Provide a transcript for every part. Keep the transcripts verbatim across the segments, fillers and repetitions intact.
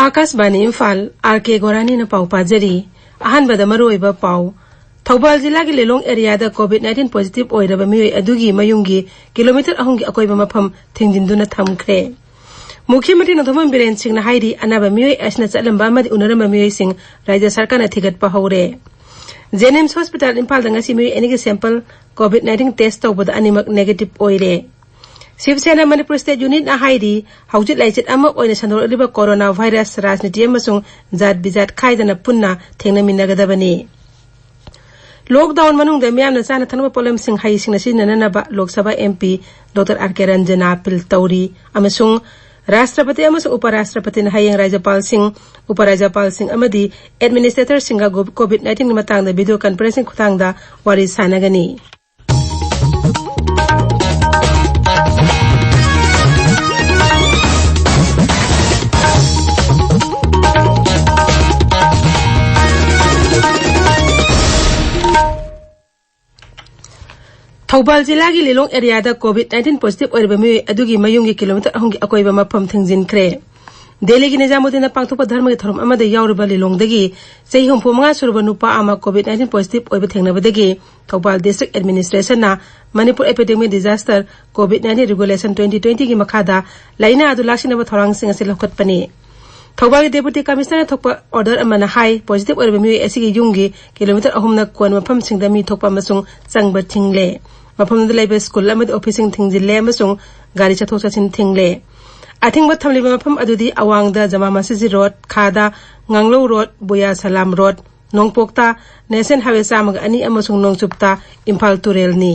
ꯑꯥꯀꯥꯁꯕꯥꯅꯤ Imphal, R ꯀꯦ ꯒꯣꯔꯥꯅꯤꯅ ꯄꯥꯎ ꯄꯥꯖꯔꯤ꯫ ꯑꯍꯥꯟꯕꯗ ꯃꯔꯨꯑꯣꯏꯕ ꯄꯥꯎ꯫ ꯊꯧꯕꯥꯜ ꯖꯤꯂꯥꯒꯤ ꯂꯤꯂꯣꯡ ꯑꯦꯔꯤꯌꯥꯗ COVID nineteen positive ꯑꯣꯏꯔꯕ ꯃꯤꯑꯣꯏ ꯑꯗꯨꯒꯤ ꯃꯌꯨꯝꯒꯤ ꯀꯤꯂꯣꯃꯤꯇꯔ ꯑꯍꯨꯝꯒꯤ ꯑꯀꯣꯏꯕ ꯃꯐꯝ ꯊꯤꯡꯖꯤꯟꯗꯨꯅ ꯊꯝꯈ꯭ꯔꯦ꯫ ꯃꯨꯈ꯭ꯌ ꯃꯟꯇ꯭ꯔꯤ ꯅꯣꯡꯊꯣꯝꯕꯝ ꯕꯤꯔꯦꯟ ꯁꯤꯡꯅ ꯍꯥꯏꯔꯤ, ꯑꯅꯥꯕ ꯃꯤꯑꯣꯏ ꯑꯁꯤꯅ ꯆꯠꯂꯝꯕ ꯑꯃꯗꯤ ꯎꯅꯔꯝꯕ ꯃꯤꯑꯣꯏꯁꯤꯡ ꯔꯥꯖ꯭ꯌ ꯁꯔꯀꯥꯔꯅ ꯊꯤꯒꯠꯄ ꯍꯧꯔꯦ꯫ ꯖꯦꯅꯤꯝꯁ ꯍꯣꯁꯄꯤꯇꯥꯜ ꯏꯝꯐꯥꯜꯗ ꯉꯁꯤ ꯃꯤꯑꯣꯏ ꯑꯅꯤꯒꯤ sample COVID nineteen test ꯇꯧꯕꯗ ꯑꯅꯤꯃꯛ negative ꯑꯣꯏꯔꯦ꯫ ꯁꯤꯕ ꯁꯦꯅꯥ ꯃꯅꯤꯄꯨꯔ state unit ꯅ ꯍꯥꯏꯔꯤ, ꯍꯧꯖꯤꯛ ꯂꯥꯏꯆꯠ ꯑꯃ ꯑꯣꯏꯅ ꯁꯟꯗꯣꯔꯛꯂꯤꯕ ꯀꯣꯔꯣꯅꯥ ꯚꯥꯏꯔꯁ ꯔꯥꯖꯅꯤꯇꯤ ꯑꯃꯁꯨꯡ ꯖꯥꯠ ꯕꯤꯖꯥꯠ ꯈꯥꯏꯗꯅ ꯄꯨꯟꯅ ꯊꯦꯡꯅꯃꯤꯟꯅꯒꯗꯕꯅꯤ꯫ Lockdown ꯃꯅꯨꯡꯗ ꯃꯤꯌꯥꯝꯅ ꯆꯥꯅ ꯊꯛꯅꯕ ꯄꯣꯠꯂꯝꯁꯤꯡ ꯍꯩꯁꯤꯡꯅ ꯁꯤꯖꯤꯟꯅꯅꯕ Lok Sabha MP Doctor R K Ranjan ꯅ appeal ꯇꯧꯔꯤ ꯑꯃꯁꯨꯡ ꯔꯥꯁꯇ꯭ꯔꯄꯇꯤ ꯑꯃꯁꯨꯡ ꯎꯄ ꯔꯥꯁꯇ꯭ꯔꯄꯇꯤꯅ ꯍꯌꯦꯡ ꯔꯥꯖ꯭ꯌꯄꯥꯜꯁꯤꯡ, ꯎꯄ ꯔꯥꯖ꯭ꯌꯄꯥꯜꯁꯤꯡ ꯑꯃꯗꯤ administrator ꯁꯤꯡꯒ ꯒꯣ-, COVID nineteen ꯒꯤ ꯃꯇꯥꯡꯗ video conferencing ꯈꯨꯠꯊꯥꯡꯗ ꯋꯥꯔꯤ ꯁꯥꯟꯅꯒꯅꯤ꯫ ꯊꯧꯕꯥꯜ ꯖꯤꯂꯥꯒꯤ ꯂꯤꯂꯣꯡ ꯑꯦꯔꯤꯌꯥꯗ COVID nineteen positive ꯑꯣꯏꯔꯤꯕ ꯃꯤꯑꯣꯏ ꯑꯗꯨꯒꯤ ꯃꯌꯨꯝꯒꯤ ꯀꯤꯂꯣꯃꯤꯇꯔ ꯑꯍꯨꯝꯒꯤ ꯑꯀꯣꯏꯕ ꯃꯐꯝ ꯊꯤꯡꯖꯤꯟꯈ꯭ꯔꯦ꯫ ꯗꯦꯜꯂꯤꯒꯤ ꯅꯤꯖꯥꯃꯨꯗꯗꯤꯟꯗ ꯄꯥꯡꯊꯣꯛꯄ ꯙꯔꯃꯒꯤ ꯊꯧꯔꯝ ꯑꯃꯗ ꯌꯥꯎꯔꯨꯕ ꯂꯤꯂꯣꯡꯗꯒꯤ ꯆꯍꯤ ꯍꯨꯝꯐꯨ ꯃꯉꯥ ꯁꯨꯔꯕ ꯅꯨꯄꯥ ꯑꯃ COVID nineteen positive ꯑꯣꯏꯕ ꯊꯦꯡꯅꯕꯗꯒꯤ ꯊꯧꯕꯥꯜ district administration ꯅ Manipur Epidemic Disaster COVID nineteen Regulation twenty twenty ꯒꯤ ꯃꯈꯥꯗ ꯂꯥꯏꯅꯥ ꯑꯗꯨ ꯂꯥꯛꯁꯤꯟꯅꯕ ꯊꯧꯔꯥꯡꯁꯤꯡ ꯑꯁꯤ ꯂꯧꯈꯠꯄꯅꯤ꯫ ꯊꯧꯕꯥꯜꯒꯤ Deputy Commissioner ꯅ ꯊꯣꯛꯄ order ꯑꯃꯅ ꯍꯥꯏ, positive ꯑꯣꯏꯔꯕ ꯃꯤꯑꯣꯏ ꯑꯁꯤꯒꯤ ꯌꯨꯝꯒꯤ ꯀꯤꯂꯣꯃꯤꯇꯔ ꯑꯍꯨꯝꯅ ꯀꯣꯟ ꯃꯐꯝꯁꯤꯡꯗ ꯃꯤ ꯊꯣꯛꯄ ꯑꯃꯁꯨꯡ ꯆꯪꯕ ꯊꯤꯡꯂꯦ꯫ ꯃꯐꯝꯗꯨꯗ ꯂꯩꯕ school ꯑꯃꯗꯤ office ꯁꯤꯡ ꯊꯤꯡꯖꯤꯜꯂꯦ ꯑꯃꯁꯨꯡ ꯒꯥꯔꯤ ꯆꯠꯊꯣꯛ ꯆꯠꯁꯤꯟ ꯊꯤꯡꯂꯦ꯫ ꯑꯊꯤꯡꯕ ꯊꯝꯂꯤꯕ ꯃꯐꯝ ꯑꯗꯨꯗꯤ ꯑꯋꯥꯡꯗ ꯖꯃꯥ ꯃꯁꯖꯤꯗ road, ꯈꯥꯗ ꯉꯥꯡꯂꯧ road, ꯕꯨꯌꯥ ꯁꯂꯥꯝ road, ꯅꯣꯡꯄꯣꯛꯇ National Highway ꯆꯥꯝꯃꯒ ꯑꯅꯤ ꯑꯃꯁꯨꯡ ꯅꯣꯡꯆꯨꯞꯇ ꯏꯝꯐꯥꯜ ꯇꯨꯔꯦꯜꯅꯤ꯫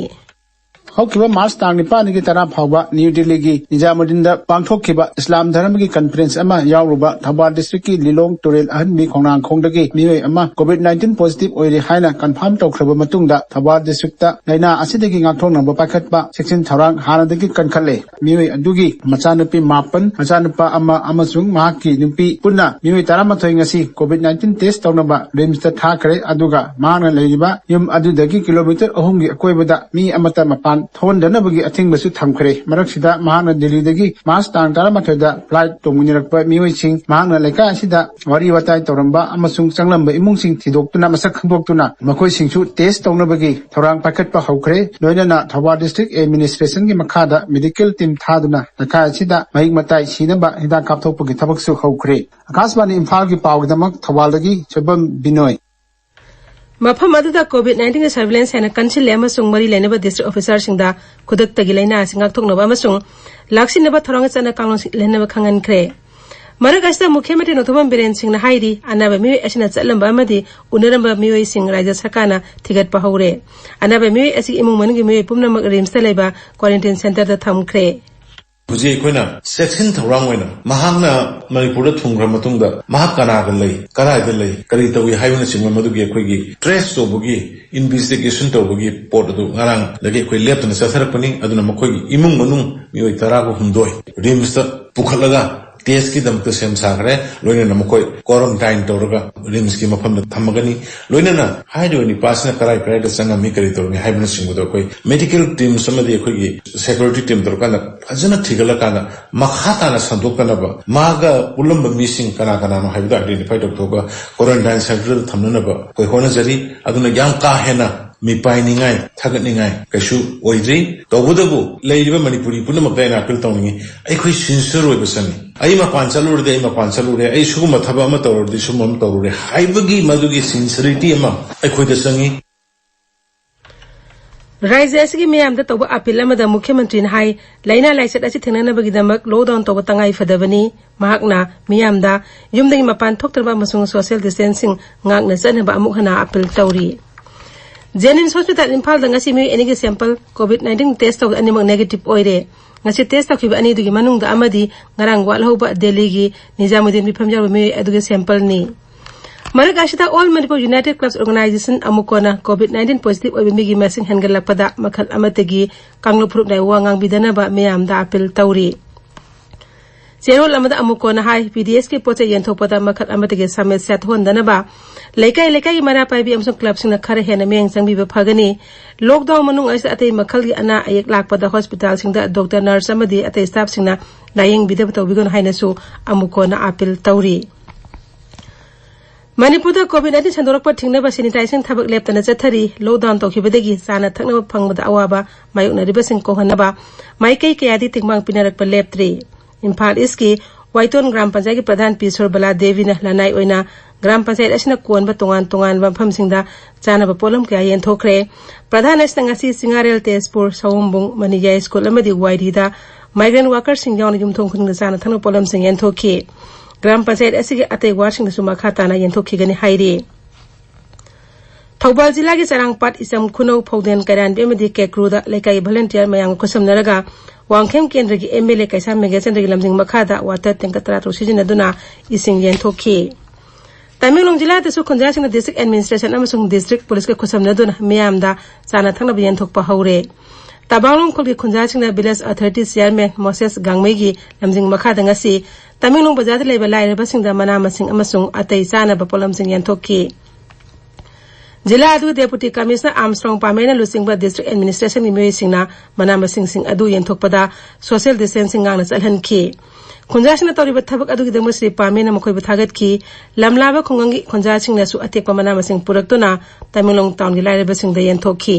ꯍꯧꯈꯤꯕ ꯃꯥꯔꯆ ꯇꯥꯡ ꯅꯤꯄꯥꯟꯗꯒꯤ ꯇꯔꯥ ꯐꯥꯎꯕ ꯅ꯭ꯌꯨ ꯗꯤꯜꯂꯤꯒꯤ ꯅꯤꯖꯥꯃꯨꯗꯗꯤꯟꯗ ꯄꯥꯡꯊꯣꯛꯈꯤꯕ ꯏꯁꯂꯥꯝ ꯙꯔꯃꯒꯤ conference ꯑꯃ ꯌꯥꯎꯔꯨꯕ ꯊꯧꯕꯥꯜ district ꯀꯤ ꯂꯤꯂꯣꯡ ꯇꯨꯔꯦꯜ ꯑꯍꯟꯕꯤ ꯈꯣꯡꯅꯥꯡꯈꯣꯡꯗꯒꯤ ꯃꯤꯑꯣꯏ ꯑꯃ COVID nineteen positive ꯑꯣꯏꯔꯦ ꯍꯥꯏꯅ confirm ꯇꯧꯈ꯭ꯔꯕ ꯃꯇꯨꯡꯗ, ꯊꯧꯕꯥꯜ district ꯇ ꯂꯥꯏꯅꯥ ꯑꯁꯤꯗꯒꯤ ꯉꯥꯛꯊꯣꯛꯅꯕ ꯄꯥꯏꯈꯠꯄ ꯆꯦꯛꯁꯤꯟ ꯊꯧꯔꯥꯡ ꯍꯥꯟꯅꯗꯒꯤ ꯀꯟꯈꯠꯂꯦ꯫ ꯃꯤꯑꯣꯏ ꯑꯗꯨꯒꯤ ꯃꯆꯥꯅꯨꯄꯤ ꯃꯥꯄꯟ, ꯃꯆꯥꯅꯨꯄꯥ ꯑꯃ ꯑꯃꯁꯨꯡ ꯃꯍꯥꯛꯀꯤ ꯅꯨꯄꯤ ꯄꯨꯟꯅ ꯃꯤꯑꯣꯏ ꯇꯔꯥꯃꯥꯊꯣꯏ ꯉꯁꯤ COVID nineteen test ꯇꯧꯅꯕ ꯔꯤꯝꯁꯇ ꯊꯥꯈ꯭ꯔꯦ꯫ ꯑꯗꯨꯒ ꯃꯍꯥꯛꯅ ꯂꯩꯔꯤꯕ ꯌꯨꯝ ꯑꯗꯨꯗꯒꯤ ꯀꯤꯂꯣꯃꯤꯇꯔ ꯑꯍꯨꯝꯒꯤ ꯑꯀꯣꯏꯕꯗ ꯃꯤ ꯑꯃꯠꯇ ꯃꯄꯥꯟ ꯊꯣꯛꯍꯟꯗꯅꯕꯒꯤ ꯑꯊꯤꯡꯕꯁꯨ ꯊꯝꯈ꯭ꯔꯦ꯫ ꯃꯔꯛꯁꯤꯗ ꯃꯍꯥꯛꯅ ꯗꯤꯜꯂꯤꯗꯒꯤ ꯃꯥꯔꯆ ꯇꯥꯡ ꯇꯔꯥꯃꯥꯊꯣꯏꯗ ꯐ꯭ꯂꯥꯏꯠ ꯇꯣꯡꯃꯤꯟꯅꯔꯛꯄ ꯃꯤꯑꯣꯏꯁꯤꯡ, ꯃꯍꯥꯛꯅ ꯂꯩꯀꯥꯏ ꯑꯁꯤꯗ ꯋꯥꯔꯤ ꯋꯥꯇꯥꯏ ꯇꯧꯔꯝꯕ ꯑꯃꯁꯨꯡ ꯆꯪꯂꯝꯕ ꯏꯃꯨꯡꯁꯤꯡ ꯊꯤꯗꯣꯛꯇꯨꯅ, ꯃꯁꯛ ꯈꯪꯗꯣꯛꯇꯨꯅ ꯃꯈꯣꯏꯁꯤꯡꯁꯨ ꯇꯦꯁ ꯇꯧꯅꯕꯒꯤ ꯊꯧꯔꯥꯡ ꯄꯥꯏꯈꯠꯄ ꯍꯧꯈ꯭ꯔꯦ꯫ ꯂꯣꯏꯅꯅ ꯊꯧꯕꯥꯜ ꯗꯤꯁꯇ꯭ꯔꯤꯛ ꯑꯦꯗꯃꯤꯅꯤꯁꯇ꯭ꯔꯦꯁꯟꯒꯤ ꯃꯈꯥꯗ ꯃꯦꯗꯤꯀꯦꯜ ꯇꯤꯝ ꯊꯥꯗꯨꯅ ꯂꯩꯀꯥꯏ ꯑꯁꯤꯗ ꯃꯍꯤꯛ ꯃꯇꯥꯏ ꯁꯤꯅꯕ ꯍꯤꯗꯥꯛ ꯀꯥꯞꯊꯣꯛꯄꯒꯤ ꯊꯕꯛꯁꯨ ꯍꯧꯈ꯭ꯔꯦ꯫ ꯑꯀꯥꯁꯕꯥꯅꯤ ꯏꯝꯐꯥꯜꯒꯤ ꯄꯥꯎꯒꯤꯗꯃꯛ ꯊꯧꯕꯥꯜꯗꯒꯤ ꯁꯣꯏꯕꯝ ꯕꯤꯅꯣꯏ꯫ ꯃꯐꯝ ꯑꯗꯨꯗ COVID nineteen surveillance ꯍꯦꯟꯅ ꯀꯟꯁꯤꯜꯂꯦ ꯑꯃꯁꯨꯡ ꯃꯔꯤ ꯂꯩꯅꯕ district officerꯁꯤꯡꯗ ꯈꯨꯗꯛꯇꯒꯤ ꯂꯥꯏꯅꯥ ꯑꯁꯤ ꯉꯥꯛꯊꯣꯛꯅꯕ ꯑꯃꯁꯨꯡ ꯂꯥꯛꯁꯤꯟꯅꯕ ꯊꯧꯔꯥꯡ ꯆꯠꯅ ꯀꯥꯡꯂꯣꯟ ꯁꯤꯠꯍꯟꯅꯕ ꯈꯪꯍꯟꯈ꯭ꯔꯦ꯫ ꯃꯔꯛ ꯑꯁꯤꯗ ꯃꯨꯈ꯭ꯌ ꯃꯟꯇ꯭ꯔꯤ ꯅꯣꯡꯊꯣꯝꯕꯝ ꯕꯤꯔꯦꯟ ꯁꯤꯡꯅ ꯍꯥꯏꯔꯤ, ꯑꯅꯥꯕ ꯃꯤꯑꯣꯏ ꯑꯁꯤꯅ ꯆꯠꯂꯝꯕ ꯑꯃꯗꯤ ꯎꯅꯔꯝꯕ ꯃꯤꯑꯣꯏꯁꯤꯡ ꯔꯥꯖ꯭ꯌ ꯁꯔꯀꯥꯔꯅ ꯊꯤꯒꯠꯄ ꯍꯧꯔꯦ꯫ ꯑꯅꯥꯕ ꯃꯤꯑꯣꯏ ꯑꯁꯤꯒꯤ ꯏꯃꯨꯡ ꯃꯅꯨꯡꯒꯤ ꯃꯤꯑꯣꯏ ꯄꯨꯝꯅꯃꯛ ꯔꯤꯝꯁꯇ ꯂꯩꯕ quarantine centreꯗ ꯊꯝꯈ꯭ꯔꯦ꯫ ꯍꯧꯖꯤꯛ ꯑꯩꯈꯣꯏꯅ ꯆꯦꯛꯁꯤꯟ ꯊꯧꯔꯥꯡ ꯑꯣꯏꯅ ꯃꯍꯥꯛꯅ ꯃꯅꯤꯄꯨꯔꯗ ꯊꯨꯡꯈ꯭ꯔ ꯃꯇꯨꯡꯗ ꯃꯍꯥꯛ ꯀꯅꯥꯒ ꯂꯩ, ꯀꯗꯥꯏꯗ ꯂꯩ, ꯀꯔꯤ ꯇꯧꯏ ꯍꯥꯏꯕꯅꯆꯤꯡꯕ ꯃꯗꯨꯒꯤ ꯑꯩꯈꯣꯏꯒꯤ trace ꯇꯧꯕꯒꯤ, investigation ꯇꯧꯕꯒꯤ ꯄꯣꯠ ꯑꯗꯨ ꯉꯔꯥꯡꯗꯒꯤ ꯑꯩꯈꯣꯏ ꯂꯦꯞꯇꯅ ꯆꯠꯊꯔꯛꯄꯅꯤ꯫ ꯑꯗꯨꯅ ꯃꯈꯣꯏꯒꯤ ꯏꯃꯨꯡ ꯃꯅꯨꯡ ꯃꯤꯑꯣꯏ ꯇꯔꯥꯒ ꯍꯨꯝꯗꯣꯏ ꯔꯤꯝꯁꯇ ꯄꯨꯈꯠꯂꯒ testꯀꯤꯗꯃꯛꯇ ꯁꯦꯝ ꯁꯥꯈ꯭ꯔꯦ꯫ ꯂꯣꯏꯅꯅ ꯃꯈꯣꯏ quarantine ꯇꯧꯔꯒ ꯔꯤꯝꯁꯀꯤ ꯃꯐꯝꯗ ꯊꯝꯃꯒꯅꯤ꯫ ꯂꯣꯏꯅꯅ ꯍꯥꯏꯔꯤꯕ ꯅꯤꯄꯥꯁꯤꯅ ꯀꯔꯥꯏ ꯀꯔꯥꯏꯗ ꯆꯪꯉꯝꯃꯤ, ꯀꯔꯤ ꯇꯧꯔꯝꯃꯤ ꯍꯥꯏꯕꯅꯆꯤꯡꯕꯗꯣ ꯑꯩꯈꯣꯏ medical teams ꯑꯃꯗꯤ ꯑꯩꯈꯣꯏꯒꯤ security team ꯇꯧꯔꯀꯥꯟꯗ ꯐꯖꯅ ꯊꯤꯒꯠꯂꯀꯥꯟꯗ ꯃꯈꯥ ꯇꯥꯅ ꯁꯟꯗꯣꯛꯇꯅꯕ, ꯃꯥꯒ ꯄꯨꯜꯂꯝꯕ ꯃꯤꯁꯤꯡ ꯀꯅꯥ ꯀꯅꯥꯅꯣ ꯍꯥꯏꯕꯗꯣ identify ꯇꯧꯊꯣꯛꯑꯒ quarantine centreꯗ ꯊꯝꯅꯅꯕ ꯑꯩꯈꯣꯏ ꯍꯣꯠꯅꯖꯔꯤ꯫ ꯑꯗꯨꯅ ꯌꯥꯝ ꯀꯥ ꯍꯦꯟꯅ ꯃꯤꯄꯥꯏꯅꯤꯡꯉꯥꯏ, ꯊꯥꯒꯠꯅꯤꯡꯉꯥꯏ ꯀꯩꯁꯨ ꯑꯣꯏꯗ꯭ꯔꯤ꯫ ꯇꯧꯕꯇꯕꯨ ꯂꯩꯔꯤꯕ ꯃꯅꯤꯄꯨꯔꯤ ꯄꯨꯝꯅꯃꯛꯇ ꯑꯩꯅ appeal ꯇꯧꯅꯤꯡꯉꯤ, ꯑꯩꯈꯣꯏ sincere ꯑꯣꯏꯕ ꯆꯪꯉꯤ꯫ ꯑꯩ ꯃꯄꯥꯟ ꯆꯠꯂꯨꯔꯗꯤ ꯑꯩ ꯃꯄꯥꯟ ꯆꯠꯂꯨꯔꯦ, ꯑꯩ ꯁꯤꯒꯨꯝꯕ ꯊꯕꯛ ꯑꯃ ꯇꯧꯔꯨꯔꯗꯤ ꯁꯤꯒꯨꯝꯕ ꯑꯃ ꯇꯧꯔꯨꯔꯦ ꯍꯥꯏꯕꯒꯤ ꯃꯗꯨꯒꯤ sincerity ꯑꯃ ꯑꯩꯈꯣꯏꯗ ꯆꯪꯉꯤ꯫ ꯔꯥꯖ꯭ꯌ ꯑꯁꯤꯒꯤ ꯃꯤꯌꯥꯝꯗ ꯇꯧꯕ appeal ꯑꯃꯗ ꯃꯨꯈ꯭ꯌ ꯃꯟꯇ꯭ꯔꯤꯅ ꯍꯥꯏ, ꯂꯥꯏꯅꯥ ꯂꯥꯏꯆꯠ ꯑꯁꯤ ꯊꯦꯡꯅꯅꯕꯒꯤꯗꯃꯛ lockdown ꯇꯧꯕ ꯇꯉꯥꯏ ꯐꯗꯕꯅꯤ꯫ ꯃꯍꯥꯛꯅ ꯃꯤꯌꯥꯝꯗ ꯌꯨꯝꯗꯒꯤ ꯃꯄꯥꯟ ꯊꯣꯛꯇꯅꯕ ꯑꯃꯁꯨꯡ social distancing ꯉꯥꯛꯅ ꯆꯠꯅꯕ ꯑꯃꯨꯛ ꯍꯟꯅ appeal ꯇꯧꯔꯤ꯫ JNIMS Hospital ꯏꯝꯐꯥꯜꯗ ꯉꯁꯤ ꯃꯤꯑꯣꯏ ꯑꯅꯤꯒꯤ sample COVID nineteen test ꯇꯧꯕꯗ ꯑꯅꯤꯃꯛ negative ꯑꯣꯏꯔꯦ꯫ ꯉꯁꯤ test ꯇꯧꯈꯤꯕ ꯑꯅꯤꯗꯨꯒꯤ ꯃꯅꯨꯡꯗ ꯑꯃꯗꯤ ꯉꯔꯥꯡ ꯋꯥꯠꯍꯧꯕ ꯗꯦꯜꯂꯤꯒꯤ ꯅꯤꯖꯥꯃꯨꯗꯗꯤꯟ ꯃꯤꯐꯝ ꯌꯥꯎꯔꯕ ꯃꯤꯑꯣꯏ ꯑꯗꯨꯒꯤ sampleꯅꯤ꯫ ꯃꯔꯛ ꯑꯁꯤꯗ All Manipur United Clubs Organization ꯑꯃꯨꯛ ꯀꯣꯟꯅ COVID nineteen positive ꯑꯣꯏꯕ ꯃꯤꯒꯤ ꯃꯁꯤꯡ ꯍꯦꯟꯒꯠꯂꯛꯄꯗ ꯃꯈꯜ ꯑꯃꯠꯇꯒꯤ ꯀꯥꯡꯂꯨꯞ ꯐꯨꯔꯨꯞꯅ ꯋꯥ ꯉꯥꯡꯕꯤꯗꯅꯕ ꯃꯤꯌꯥꯝꯗ appeal ꯇꯧꯔꯤ꯫ ꯆꯦꯔꯣꯜ ꯑꯃꯗ ꯑꯃꯨꯛ ꯀꯣꯟꯅ ꯍꯥꯏ, ꯄꯤ ꯗꯤ ꯑꯦꯁꯀꯤ ꯄꯣꯠ ꯆꯩ ꯌꯦꯟꯊꯣꯛꯄꯗ ꯃꯈꯜ ꯑꯃꯠꯇꯒꯤ ꯁꯃꯁ꯭ꯌꯥ ꯊꯣꯛꯍꯟꯗꯅꯕ ꯂꯩꯀꯥꯏ ꯂꯩꯀꯥꯏꯒꯤ ꯃꯩꯔꯥ ꯄꯥꯏꯕꯤ ꯑꯃꯁꯨꯡ ꯀ꯭ꯂꯕꯁꯤꯡꯅ ꯈꯔ ꯍꯦꯟꯅ ꯃꯤꯠꯌꯦꯡ ꯆꯪꯕꯤꯕ ꯐꯒꯅꯤ꯫ ꯂꯣꯛꯗꯥꯎꯟ ꯃꯅꯨꯡ ꯑꯁꯤꯗ ꯑꯇꯩ ꯃꯈꯜꯒꯤ ꯑꯅꯥ ꯑꯌꯦꯛ ꯂꯥꯛꯄꯗ ꯍꯣꯁꯄꯤꯇꯥꯜꯁꯤꯡꯗ ꯗꯣꯛꯇꯔ, ꯅꯔꯁ ꯑꯃꯗꯤ ꯑꯇꯩ ꯁ꯭ꯇꯥꯐꯁꯤꯡꯅ ꯂꯥꯌꯦꯡꯕꯤꯗꯕ ꯇꯧꯕꯤꯒꯅꯨ ꯍꯥꯏꯅꯁꯨ ꯑꯃꯨꯛ ꯀꯣꯟꯅ ꯑꯥꯄꯤꯜ ꯇꯧꯔꯤ꯫ ꯃꯅꯤꯄꯨꯔꯗ ꯀꯣꯚꯤꯗ ꯅꯥꯏꯟꯇꯤꯟ ꯁꯟꯗꯣꯔꯛꯄ ꯊꯤꯡꯅꯕ ꯁꯦꯅꯤꯇꯥꯏꯖꯦꯁꯟ ꯊꯕꯛ ꯂꯦꯞꯇꯅ ꯆꯠꯊꯔꯤ꯫ ꯂꯣꯛꯗꯥꯎꯟ ꯇꯧꯈꯤꯕꯗꯒꯤ ꯆꯥꯅ ꯊꯛꯅꯕ ꯐꯪꯕꯗ ꯑꯋꯥꯕ ꯃꯥꯌꯣꯛꯅꯔꯤꯕꯁꯤꯡ ꯀꯣꯛꯍꯟꯅꯕ ꯃꯥꯏꯀꯩ ꯀꯌꯥꯗꯤ ꯇꯦꯡꯕꯥꯡ ꯄꯤꯅꯔꯛꯄ ꯂꯦꯞꯇ꯭ꯔꯤ꯫ ꯏꯝꯐꯥꯜ ꯏꯁꯀꯤ ꯋꯥꯏꯇꯣꯟ ꯒ꯭ꯔꯥꯝ ꯄꯟꯆꯥꯌꯠꯀꯤ ꯄ꯭ꯔꯙꯥꯟ ꯄꯤ ꯁꯨꯔꯕꯂꯥ ꯗꯦꯕꯤꯅ ꯂꯅꯥꯏ ꯑꯣꯏꯅ ꯒ꯭ꯔꯥꯝ ꯄꯟꯆꯥꯌꯠ ꯑꯁꯤꯅ ꯀꯣꯟꯕ ꯇꯣꯉꯥꯟ ꯇꯣꯉꯥꯟꯕ ꯃꯐꯝꯁꯤꯡꯗ ꯆꯥꯅꯕ ꯄꯣꯠꯂꯝ ꯀꯌꯥ ꯌꯦꯟꯊꯣꯛꯈ꯭ꯔꯦ꯫ ꯄ꯭ꯔꯙꯥꯟ ꯑꯁꯤꯅ ꯉꯁꯤ ꯆꯤꯉꯥꯔꯦꯜ, ꯇꯦꯖꯄꯨꯔ, ꯁꯑꯣꯝꯕꯨꯡ, ꯃꯅꯤꯌꯥꯏ ꯁ꯭ꯀꯨꯜ ꯑꯃꯗꯤ ꯋꯥꯏꯔꯤꯗ migrant workerꯁꯤꯡ ꯌꯥꯎꯅ ꯌꯨꯝꯊꯣꯡ ꯈꯨꯗꯤꯡꯗ ꯆꯥꯅ ꯊꯛꯅꯕ ꯄꯣꯠꯂꯝꯁꯤꯡ ꯌꯦꯟꯊꯣꯛꯈꯤ꯫ ꯒ꯭ꯔꯥꯝ ꯄꯟꯆꯥꯌꯠ ꯑꯁꯤꯒꯤ ꯑꯇꯩ ꯋꯥꯔꯗꯁꯤꯡꯗꯁꯨ ꯃꯈꯥ ꯇꯥꯅ ꯌꯦꯟꯊꯣꯛꯈꯤꯒꯅꯤ ꯍꯥꯏꯔꯤ꯫ ꯊꯧꯕꯥꯜ ꯖꯤꯂꯥꯒꯤ ꯆꯔꯥꯡꯄꯥꯠ, ꯏꯆꯝ ꯈꯨꯅꯧ, ꯐꯧꯗꯦꯟ, ꯀꯩꯔꯥꯟꯕꯤ ꯑꯃꯗꯤ ꯀꯦꯀ꯭ꯔꯨꯗ ꯂꯩꯀꯥꯏꯒꯤ ꯚꯣꯂꯨꯟꯇꯤꯌꯔ ꯃꯌꯥꯝꯒ ꯈꯨꯠꯁꯝꯅꯔꯒ ꯋꯥꯡꯈꯦꯝ ꯀꯦꯟꯗ꯭ꯔꯒꯤ ꯑꯦꯝ ꯑꯦꯜ ꯑꯦ ꯀꯩꯁꯥꯝ ꯃꯦꯘꯆꯟꯗ꯭ꯔꯒꯤ ꯂꯝꯖꯤꯡ ꯃꯈꯥꯗ ꯋꯥꯇꯔ ꯇꯦꯡꯀꯔ ꯇꯔꯥ ꯇꯔꯨꯛ ꯁꯤꯖꯤꯟꯅꯗꯨꯅ ꯏꯁꯤꯡ ꯌꯦꯟꯊꯣꯛꯈꯤ꯫ ꯇꯃꯦꯡꯂꯣꯡ ꯖꯤꯂꯥꯗꯁꯨ ꯈꯨꯟꯖꯥꯁꯤꯡꯅ ꯗꯤꯁꯇ꯭ꯔꯤꯛ ꯑꯦꯗꯃꯤꯅꯤꯁꯇ꯭ꯔꯦꯁꯟ ꯑꯃꯁꯨꯡ ꯗꯤꯁꯇ꯭ꯔꯤꯛ ꯄꯨꯂꯤꯁꯀ ꯈꯨꯠꯁꯝꯅꯗꯨꯅ ꯃꯤꯌꯥꯝꯗ ꯆꯥꯅ ꯊꯛꯅꯕ ꯌꯦꯟꯊꯣꯛꯄ ꯍꯧꯔꯦ꯫ ꯇꯥꯕꯥꯡꯂꯣꯡ ꯈꯨꯜꯒꯤ ꯈꯨꯟꯖꯥꯁꯤꯡꯅ ꯚꯤꯂꯦꯖ ꯑꯣꯊꯣꯔꯤꯇꯤ ꯆꯤꯌꯔꯃꯦꯟ ꯃꯣꯁꯦꯁ ꯒꯥꯡꯃꯩꯒꯤ ꯂꯝꯖꯤꯡ ꯃꯈꯥꯗ ꯉꯁꯤ ꯇꯃꯦꯡꯂꯣꯡ ꯕꯖꯥꯔꯗ ꯂꯩꯕ ꯂꯥꯏꯔꯕꯁꯤꯡꯗ ꯃꯅꯥ ꯃꯁꯤꯡ ꯑꯃꯁꯨꯡ ꯑꯇꯩ ꯆꯥꯅꯕ ꯄꯣꯠꯂꯝꯁꯤꯡ ꯌꯦꯟꯊꯣꯛꯈꯤ꯫ ꯖꯤꯂꯥ ꯑꯗꯨꯒꯤ ꯗꯦꯄꯨꯇꯤ ꯀꯃꯤꯁꯅꯔ ꯑꯥꯔꯝꯁꯇ꯭ꯔꯣꯡ ꯄꯥꯃꯦꯅ ꯂꯨꯆꯤꯡꯕ ꯗꯤꯁꯇ꯭ꯔꯤꯛ ꯑꯦꯗꯃꯤꯅꯤꯁꯇ꯭ꯔꯦꯁꯟꯒꯤ ꯃꯤꯑꯣꯏꯁꯤꯡꯅ ꯃꯅꯥ ꯃꯁꯤꯡꯁꯤꯡ ꯑꯗꯨ ꯌꯦꯟꯊꯣꯛꯄꯗ ꯁꯣꯁꯤꯌꯦꯜ ꯗꯤꯁꯇꯦꯟꯁꯤꯡ ꯉꯥꯛꯅ ꯆꯠꯍꯟꯈꯤ꯫ ꯈꯨꯟꯖꯥꯁꯤꯡꯅ ꯇꯧꯔꯤꯕ ꯊꯕꯛ ꯑꯗꯨꯒꯤꯗꯃꯛ ꯁ꯭ꯔꯤ ꯄꯥꯃꯦꯅ ꯃꯈꯣꯏꯕꯨ ꯊꯥꯒꯠꯈꯤ꯫ ꯂꯝꯂꯥꯕ ꯈꯨꯡꯒꯪꯒꯤ ꯈꯨꯟꯖꯥꯁꯤꯡꯅꯁꯨ ꯑꯇꯦꯛꯄ ꯃꯅꯥ ꯃꯁꯤꯡ ꯄꯨꯔꯛꯇꯨꯅ ꯇꯃꯦꯡꯂꯣꯡ ꯇꯥꯎꯟꯒꯤ ꯂꯥꯏꯔꯕꯁꯤꯡꯗ ꯌꯦꯟꯊꯣꯛꯈꯤ꯫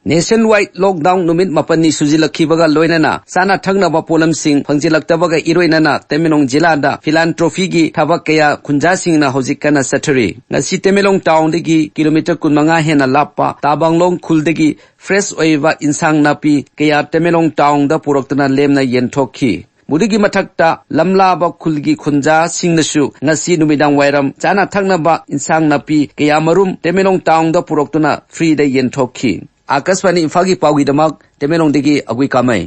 Nationwide lockdown ꯅꯨꯃꯤꯠ ꯃꯥꯄꯟꯅꯤ ꯁꯨꯖꯤꯜꯂꯛꯈꯤꯕꯒ ꯂꯣꯏꯅꯅ ꯆꯥꯅ ꯊꯛꯅꯕ ꯄꯣꯠꯂꯝꯁꯤꯡ ꯐꯪꯖꯤꯜꯂꯛꯇꯕꯒ ꯏꯔꯣꯏꯅꯅ ꯇꯃꯦꯡꯂꯣꯡ ꯖꯤꯂꯥꯗ philanthropyꯒꯤ ꯊꯕꯛ ꯀꯌꯥ ꯈꯨꯟꯖꯥꯁꯤꯡꯅ ꯍꯧꯖꯤꯛ ꯀꯟꯅ ꯆꯠꯊꯔꯤ꯫ ꯉꯁꯤ ꯇꯃꯦꯡꯂꯣꯡ ꯇꯥꯎꯟꯗꯒꯤ ꯀꯤꯂꯣꯃꯤꯇꯔ ꯀꯨꯟꯃꯉꯥ ꯍꯦꯟꯅ ꯂꯥꯞꯄ ꯇꯥꯕꯥꯡꯂꯣꯡ ꯈꯨꯜꯗꯒꯤ fresh ꯑꯣꯏꯕ ꯏꯟꯁꯥꯡ ꯅꯥꯄꯤ ꯀꯌꯥ ꯇꯃꯦꯡꯂꯣꯡ ꯇꯥꯎꯟꯗ ꯄꯨꯔꯛꯇꯨꯅ ꯂꯦꯝꯅ ꯌꯦꯟꯊꯣꯛꯈꯤ꯫ ꯃꯗꯨꯒꯤ ꯃꯊꯛꯇ ꯂꯝꯂꯥꯕ ꯈꯨꯜꯒꯤ ꯈꯨꯟꯖꯥꯁꯤꯡꯅꯁꯨ ꯉꯁꯤ ꯅꯨꯃꯤꯗꯥꯡ ꯋꯥꯏꯔꯝ ꯆꯥꯅ ꯊꯛꯅꯕ ꯏꯟꯁꯥꯡ ꯅꯥꯄꯤ ꯀꯌꯥ ꯃꯔꯨꯝ ꯇꯃꯦꯡꯂꯣꯡ ꯇꯥꯎꯟꯗ ꯄꯨꯔꯛꯇꯨꯅ freeꯗ ꯌꯦꯟꯊꯣꯛꯈꯤ꯫ ꯑꯥꯀꯥꯁꯕꯥꯅꯤ ꯏꯝꯐꯥꯜꯒꯤ ꯄꯥꯎꯒꯤꯗꯃꯛ ꯇꯃꯦꯡꯂꯣꯡꯗꯒꯤ ꯑꯒꯨꯏ ꯀꯥꯃꯩ꯫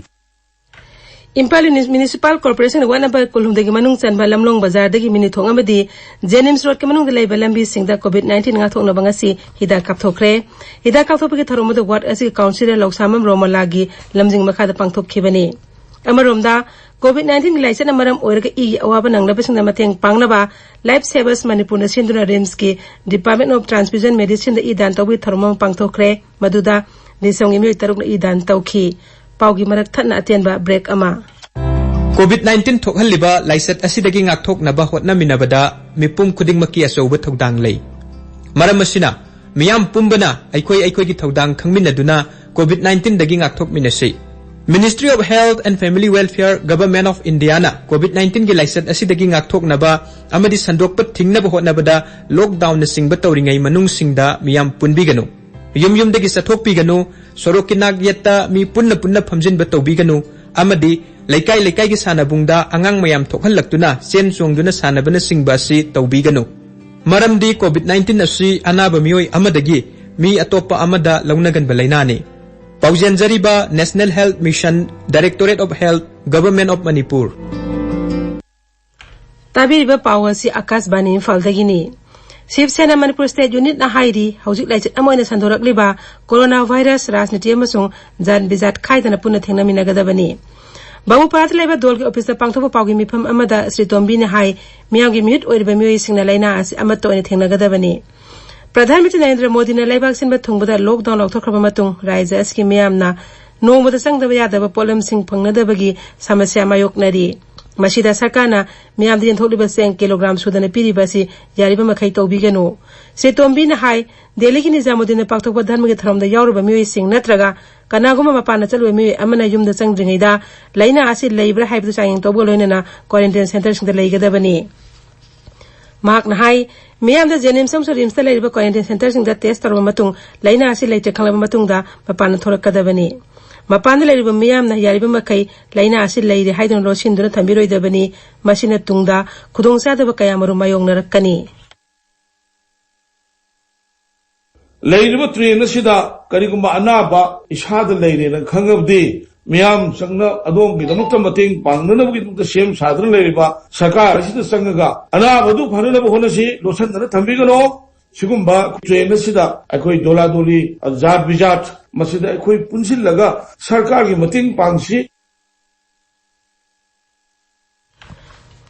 Imphal municipal corporation ward number ꯀꯨꯟꯍꯨꯝꯗꯣꯏꯒꯤ ꯃꯅꯨꯡ ꯆꯟꯕ ꯂꯝꯂꯣꯡ ꯕꯖꯥꯔꯗꯒꯤ ꯃꯤꯅꯨꯊꯣꯡ ꯑꯃꯗꯤ ꯖꯦꯅꯤꯝꯁ ꯔꯣꯗꯀꯤ ꯃꯅꯨꯡꯗ ꯂꯩꯕ ꯂꯝꯕꯤꯁꯤꯡꯗ ꯀꯣꯚꯤꯗ ꯅꯥꯏꯟꯇꯤꯟ ꯉꯥꯛꯊꯣꯛꯅꯕ ꯉꯁꯤ ꯍꯤꯗꯥꯛ ꯀꯥꯞꯊꯣꯛꯈ꯭ꯔꯦ꯫ ꯍꯤꯗꯥꯛ ꯀꯥꯞꯊꯣꯛꯄꯒꯤ ꯊꯧꯔꯝ ꯑꯗꯨ ꯋꯥꯔꯗ ꯑꯁꯤꯒꯤ ꯀꯥꯎꯟꯁꯤꯂꯔ ꯂꯧꯁꯥꯃꯝ ꯔꯣꯃꯣꯂꯥꯒꯤ ꯂꯝꯖꯤꯡ ꯃꯈꯥꯗ ꯄꯥꯡꯊꯣꯛꯈꯤꯕꯅꯤ꯫ ꯑꯃꯔꯣꯝꯗ, ꯀꯣꯚꯤꯗ ꯅꯥꯏꯟꯇꯤꯟꯒꯤ ꯂꯥꯏꯆꯠꯅ ꯃꯔꯝ ꯑꯣꯏꯔꯒ ꯏꯒꯤ ꯑꯋꯥꯕ ꯅꯪꯂꯕꯁꯤꯡꯗ ꯃꯇꯦꯡ ꯄꯥꯡꯅꯕ Life Savers ꯃꯅꯤꯄꯨꯔꯅ ꯁꯤꯟꯗꯨꯅ ꯔꯤꯝꯁꯀꯤ Department of Transfusion Medicineꯗ ꯏ ꯗꯥꯟ ꯇꯧꯕꯒꯤ ꯊꯧꯔꯝ ꯑꯃ ꯄꯥꯡꯊꯣꯛꯈ꯭ꯔꯦ꯫ ꯃꯗꯨꯗ ꯗꯤꯁꯣꯡꯒꯤ ꯃꯤꯑꯣꯏ ꯇꯔꯨꯛꯅ ꯏ ꯗꯥꯟ ꯇꯧꯈꯤ꯫ ꯄꯥꯎꯒꯤ ꯃꯔꯛ ꯊꯠꯅ ꯑꯇꯦꯟꯕ ꯕ꯭ꯔꯦꯛ ꯑꯃ꯫ ꯀꯣꯚꯤꯗ ꯅꯥꯏꯟꯇꯤꯟ ꯊꯣꯛꯍꯜꯂꯤꯕ ꯂꯥꯏꯆꯠ ꯑꯁꯤꯗꯒꯤ ꯉꯥꯛꯊꯣꯛꯅꯕ ꯍꯣꯠꯅꯃꯤꯟꯅꯕꯗ ꯃꯤꯄꯨꯝ ꯈꯨꯗꯤꯡꯃꯛꯀꯤ ꯑꯆꯧꯕ ꯊꯧꯗꯥꯡ ꯂꯩ꯫ ꯃꯔꯝ ꯑꯁꯤꯅ, ꯃꯤꯌꯥꯝ ꯄꯨꯝꯕꯅ ꯑꯩꯈꯣꯏ ꯑꯩꯈꯣꯏꯒꯤ ꯊꯧꯗꯥꯡ ꯈꯪꯃꯤꯟꯅꯗꯨꯅ ꯀꯣꯚꯤꯗ ꯅꯥꯏꯟꯇꯤꯟꯗꯒꯤ ꯉꯥꯛꯊꯣꯛꯃꯤꯟꯅꯁꯤ꯫ Ministry of Health and Family Welfare, Government of Indiaꯅ ꯀꯣꯚꯤꯗ ꯅꯥꯏꯟꯇꯤꯟꯒꯤ ꯂꯥꯏꯆꯠ ꯑꯁꯤꯗꯒꯤ ꯉꯥꯛꯊꯣꯛꯅꯕ ꯑꯃꯗꯤ ꯁꯟꯗꯣꯛꯄ ꯊꯤꯡꯅꯕ ꯍꯣꯠꯅꯕꯗ ꯂꯣꯛꯗꯥꯎꯟꯅꯆꯤꯡꯕ ꯇꯧꯔꯤꯉꯩ ꯃꯅꯨꯡꯁꯤꯡꯗ ꯃꯤꯌꯥꯝ ꯄꯨꯟꯕꯤꯒꯅꯨ꯫ ꯌꯨꯝ ꯌꯨꯝꯗꯒꯤ ꯆꯠꯊꯣꯛꯄꯤꯒꯅꯨ, ꯁꯣꯔꯣꯛꯀꯤ ꯅꯥꯛ ꯌꯦꯠꯇ ꯃꯤ ꯄꯨꯟꯅ ꯄꯨꯟꯅ ꯐꯝꯖꯤꯟꯕ ꯇꯧꯕꯤꯒꯅꯨ, ꯑꯃꯗꯤ ꯂꯩꯀꯥꯏ ꯂꯩꯀꯥꯏꯒꯤ ꯁꯥꯟꯅꯕꯨꯡꯗ ꯑꯉꯥꯡ ꯃꯌꯥꯝ ꯊꯣꯛꯍꯜꯂꯛꯇꯨꯅ ꯆꯦꯟ ꯆꯣꯡꯗꯨꯅ ꯁꯥꯟꯅꯕꯅꯆꯤꯡꯕ ꯑꯁꯤ ꯇꯧꯕꯤꯒꯅꯨ꯫ ꯃꯔꯝꯗꯤ ꯀꯣꯚꯤꯗ ꯅꯥꯏꯟꯇꯤꯟ ꯑꯁꯤ ꯑꯅꯥꯕ ꯃꯤꯑꯣꯏ ꯑꯃꯗꯒꯤ ꯃꯤ ꯑꯇꯣꯞꯄ ꯑꯃꯗ ꯂꯧꯅꯒꯟꯕ ꯂꯥꯏꯅꯥꯅꯤ꯫ ꯄꯥꯎꯖꯦꯟꯖꯔꯤꯕ National Health Mission, Directorate of Health, Government of Manipur꯫ ꯇꯥꯕꯤꯔꯤꯕ ꯄꯥꯎ ꯑꯁꯤ ꯑꯀꯥꯁꯕꯥꯅꯤ ꯏꯝꯐꯥꯜꯗꯒꯤꯅꯤ꯫ ꯁꯤꯕ ꯁꯦꯅꯥ ꯃꯅꯤꯄꯨꯔ ꯁ꯭ꯇꯦꯠ ꯌꯨꯅꯤꯠꯅ ꯍꯥꯏꯔꯤ, ꯍꯧꯖꯤꯛ ꯂꯥꯏꯆꯠ ꯑꯃ ꯑꯣꯏꯅ ꯁꯟꯗꯣꯔꯛꯂꯤꯕ ꯀꯣꯔꯣꯅꯥ ꯚꯥꯏꯔꯁ ꯔꯥꯖꯅꯤꯇꯤ ꯑꯃꯁꯨꯡ ꯖꯥꯠ ꯕꯤꯖꯥꯠ ꯈꯥꯏꯗꯅ ꯄꯨꯟꯅ ꯊꯦꯡꯅꯃꯤꯟꯅꯒꯗꯕꯅꯤ꯫ ꯕꯥꯕꯨꯄꯥꯗ ꯂꯩꯕ ꯗꯣꯜꯒꯤ ꯑꯣꯐꯤꯁꯇ ꯄꯥꯡꯊꯣꯛꯄ ꯄꯥꯎꯒꯤ ꯃꯤꯐꯝ ꯑꯃꯗ ꯁ꯭ꯔꯤ ꯇꯣꯝꯕꯤꯅ ꯍꯥꯏ, ꯃꯤꯌꯥꯝꯒꯤ ꯃꯤꯍꯨꯠ ꯑꯣꯏꯔꯤꯕ ꯃꯤꯑꯣꯏꯁꯤꯡꯅ ꯂꯥꯏꯅꯥ ꯑꯁꯤ ꯑꯃꯠꯇ ꯑꯣꯏꯅ ꯊꯦꯡꯅꯒꯗꯕꯅꯤ꯫ ꯄ꯭ꯔꯙꯥꯟ ꯃꯟꯇ꯭ꯔꯤ ꯅꯔꯦꯟꯗ꯭ꯔ ꯃꯣꯗꯤꯅ ꯂꯩꯕꯥꯛ ꯁꯤꯟꯕ ꯊꯨꯡꯕꯗ ꯂꯣꯛꯗꯥꯎꯟ ꯂꯥꯎꯊꯣꯛꯈ꯭ꯔꯕ ꯃꯇꯨꯡ ꯔꯥꯖ꯭ꯌ ꯑꯁꯤꯒꯤ ꯃꯤꯌꯥꯝꯅ ꯅꯣꯡꯃꯗ ꯆꯪꯗꯕ ꯌꯥꯗꯕ ꯄꯣꯠꯂꯝꯁꯤꯡ ꯐꯪꯅꯗꯕꯒꯤ ꯁꯃꯁ꯭ꯌꯥ ꯃꯥꯌꯣꯛꯅꯔꯤ꯫ ꯃꯁꯤꯗ ꯁꯔꯀꯥꯔꯅ ꯃꯤꯌꯥꯝꯗ ꯌꯦꯟꯊꯣꯛꯂꯤꯕ ꯆꯦꯡ ꯀꯤꯂꯣꯒ꯭ꯔꯥꯝ ꯁꯨꯗꯅ ꯄꯤꯔꯤꯕ ꯑꯁꯤ ꯌꯥꯔꯤꯕ ꯃꯈꯩ ꯇꯧꯕꯤꯒꯅꯨ꯫ ꯁ꯭ꯔꯤ ꯇꯣꯝꯕꯤꯅ ꯍꯥꯏ, ꯗꯦꯜꯂꯤꯒꯤ ꯅꯤꯖꯥꯃꯨꯗꯗꯤꯟꯗ ꯄꯥꯡꯊꯣꯛꯄ ꯙꯔꯃꯒꯤ ꯊꯧꯔꯝꯗ ꯌꯥꯎꯔꯨꯕ ꯃꯤꯑꯣꯏꯁꯤꯡ ꯅꯠꯇ꯭ꯔꯒ ꯀꯅꯥꯒꯨꯝꯕ ꯃꯄꯥꯟꯗ ꯆꯠꯂꯨꯕ ꯃꯤꯑꯣꯏ ꯑꯃꯅ ꯌꯨꯝꯗ ꯆꯪꯗ꯭ꯔꯤꯉꯩꯗ ꯂꯥꯏꯅꯥ ꯑꯁꯤ ꯂꯩꯕ꯭ꯔꯥ ꯍꯥꯏꯕꯗꯨ ꯆꯥꯡꯌꯦꯡ ꯇꯧꯕꯒ ꯂꯣꯏꯅꯅ ꯀ꯭ꯋꯥꯔꯦꯟꯇꯤꯟ ꯁꯦꯟꯇꯔꯁꯤꯡꯗ ꯂꯩꯒꯗꯕꯅꯤ꯫ ꯃꯍꯥꯛꯅ ꯍꯥꯏ, ꯃꯤꯌꯥꯝꯗ ꯖꯦꯅꯤꯝꯁ ꯑꯃꯁꯨꯡ ꯔꯤꯝꯁꯇ ꯂꯩꯔꯤꯕ ꯀ꯭ꯋꯥꯔꯦꯟꯇꯤꯟ ꯁꯦꯟꯇꯔꯁꯤꯡꯗ ꯇꯦꯁ ꯇꯧꯔꯕ ꯃꯇꯨꯡ ꯂꯥꯏꯅꯥ ꯑꯁꯤ ꯂꯩꯇ꯭ꯔꯦ ꯈꯪꯂꯕ ꯃꯇꯨꯡꯗ ꯃꯄꯥꯟꯗ ꯊꯣꯛꯂꯛꯀꯗꯕꯅꯤ꯫ ꯃꯄꯥꯟꯗ ꯂꯩꯔꯤꯕ ꯃꯤꯌꯥꯝꯅ ꯌꯥꯔꯤꯕ ꯃꯈꯩ ꯂꯥꯏꯅꯥ ꯑꯁꯤ ꯂꯩꯔꯦ ꯍꯥꯏꯗꯨꯅ ꯂꯣꯠꯁꯤꯟꯗꯨꯅ ꯊꯝꯕꯤꯔꯣꯏꯗꯕꯅꯤ꯫ ꯃꯁꯤꯅ ꯇꯨꯡꯗ ꯈꯨꯗꯣꯡꯆꯥꯗꯕ ꯀꯌꯥꯃꯔꯨꯝ ꯃꯥꯌꯣꯛꯅꯔꯛꯀꯅꯤ꯫ ꯂꯩꯔꯤꯕ ꯇ꯭ꯔꯦꯟ ꯑꯁꯤꯗ ꯀꯔꯤꯒꯨꯝꯕ ꯑꯅꯥꯕ ꯏꯁꯥꯗ ꯂꯩꯔꯦꯅ ꯈꯪꯉꯕꯗꯤ, ꯃꯤꯌꯥꯝ ꯆꯪꯅ ꯑꯗꯣꯝꯒꯤꯗꯃꯛꯇ ꯃꯇꯦꯡ ꯄꯥꯡꯅꯅꯕꯒꯤꯗꯃꯛꯇ ꯁꯦꯝ ꯁꯥꯗꯨꯅ ꯂꯩꯔꯤꯕ ꯁꯔꯀꯥꯔ ꯑꯁꯤꯗ ꯆꯪꯉꯒ ꯑꯅꯥꯕꯗꯨ ꯐꯅꯅꯕ ꯍꯣꯠꯅꯁꯤ, ꯂꯣꯠꯁꯤꯟꯗꯅ ꯊꯝꯕꯤꯒꯅꯨ꯫ ꯁꯤꯒꯨꯝꯕ ꯇ꯭ꯔꯦꯟ ꯑꯁꯤꯗ ꯑꯩꯈꯣꯏ ꯗꯣꯂꯥꯗꯣꯂꯤ, ꯖꯥꯠ ꯕꯤꯖꯥꯠ, ꯃꯁꯤꯗ ꯑꯩꯈꯣꯏ ꯄꯨꯟꯁꯤꯜꯂꯒ ꯁꯔꯀꯥꯔꯒꯤ ꯃꯇꯦꯡ ꯄꯥꯡꯁꯤ꯫